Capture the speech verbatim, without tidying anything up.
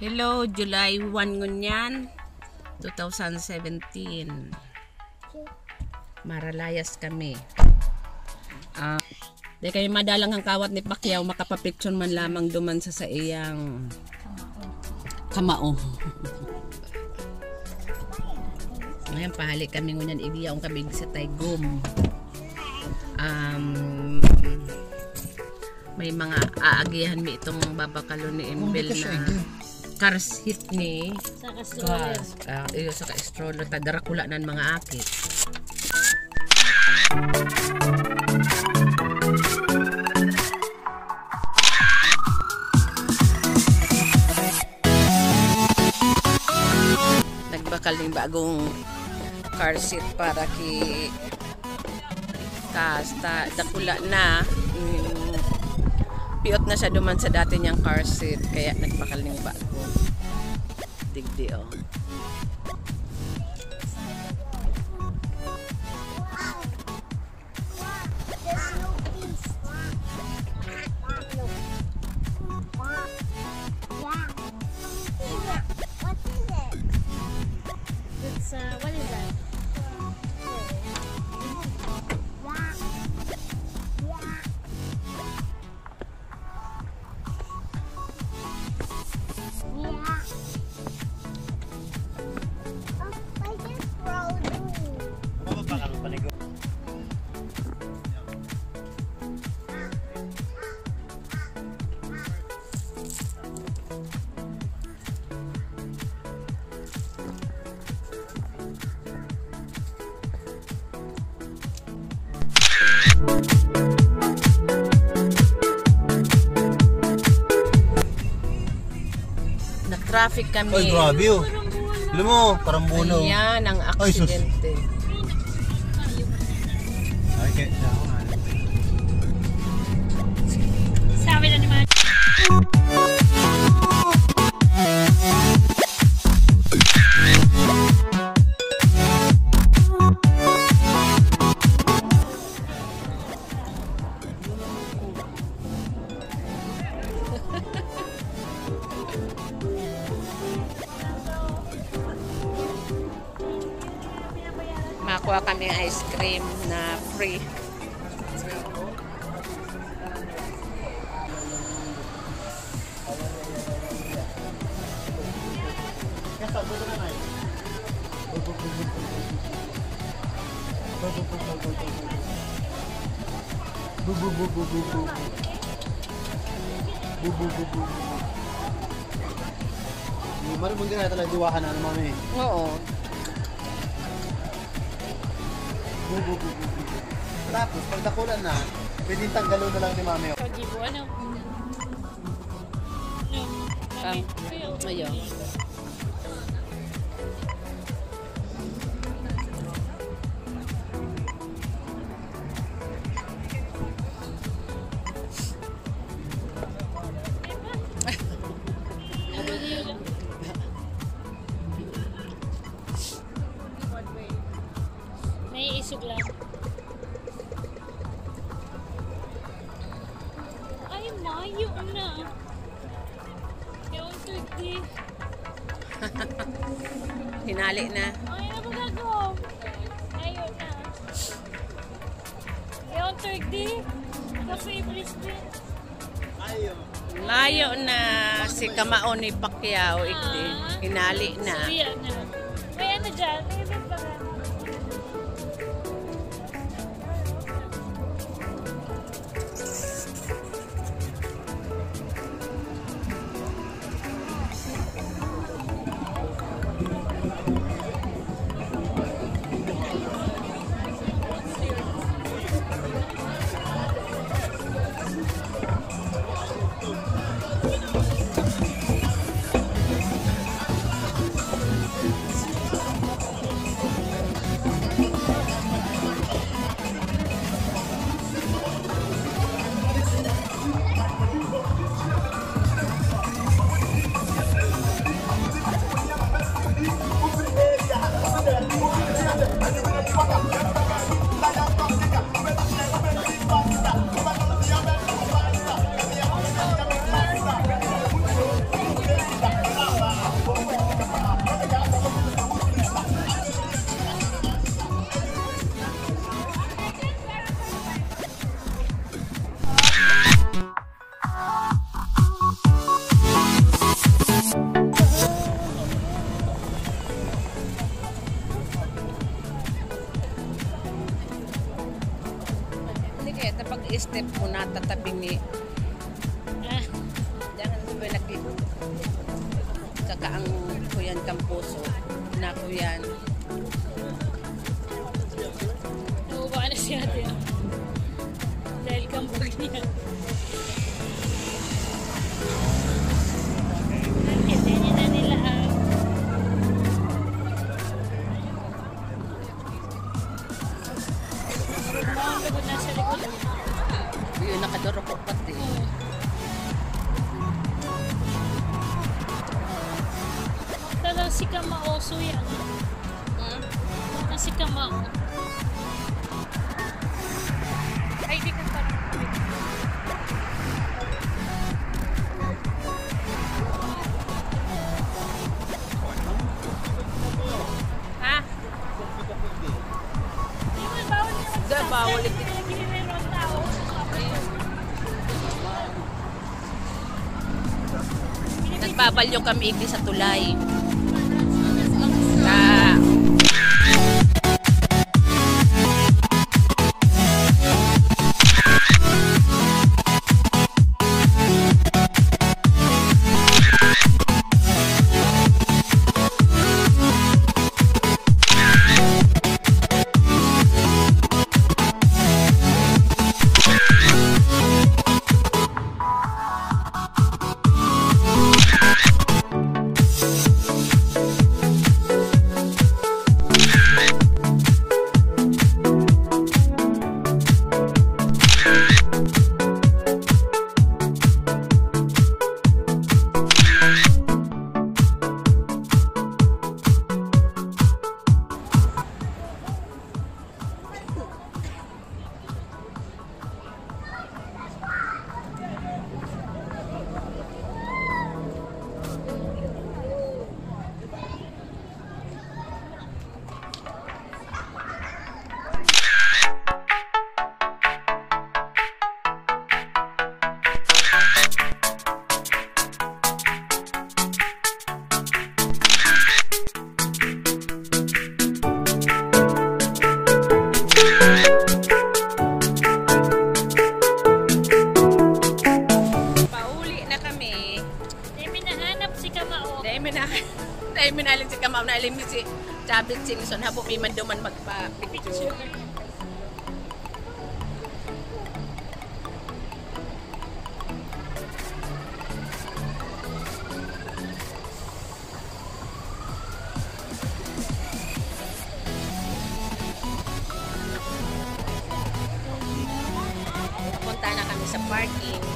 Hello, July one ngunyan, two thousand seventeen. Maralayas kami. Ah, di kami madalang ang kawat ni Pacquiao, makapapicture man lamang duman sa saiyang kamao. Ngayon, pahali kami ngunyan, igyaon kami sa Taygom. Um, may mga aagihan mi itong babakalon ni Imbel na car seat ni Saka stroller. Gas. Ah, iyo, saka stroller. Tagarakula na ang mga aki. Nagbakal ning bagong car seat para ki Kasta dakula na, mm, piot na siya duman sa dati niyang car seat, kaya nagbakal ning bago. Digdi, oh. It's, uh, what is that? Na-traffic kami. Ay, grabe, oh. Alam mo, karambola, oh. Ayan ang aksidente. Ay, sus. Ay, kaya, sabi na naman. Makuha kami ice cream na free. Maraming din na talaga duwahan na naman, eh. Oo. Tapos, pag dakulan na, pwedeng tanggalon na lang ni Mami. Pag-ibo, ano? Ah, ayun. May isog lang. Ay, mayo na. Yung turkey. Hinali na. Ay, ano ba gagawa? Mayo na. Yung turkey. Kasi brisket. Mayo na si kamao ni Pacquiao, igdi. Hinali na. Suya na. May ano dyan? May event ba nga? Step mo na tatabi ni. Ah. Diyan ang sabi nag-, saka ang kuyan kampuso na kuyan. Nakuha na siya, ate. Dahil kambal niya. Ang kete niya na nila ang Ang lugod na sa likod. Yun, nakadurukot pati. Talagang si Kamao, suya. Hmm? Talagang si Kamao. Ay, di ka pa. Ha? Di, bawal ito. Nagbabalyo kami igdi sa tulay. Ah. Pauli na kami. Dai mi nahanap si Kamao. Dai mi na, dai mi nalin si Kamao, nalin mi si Chavit Singson. Habo mi man duman magpa-picture. Napunta na kami sa parking.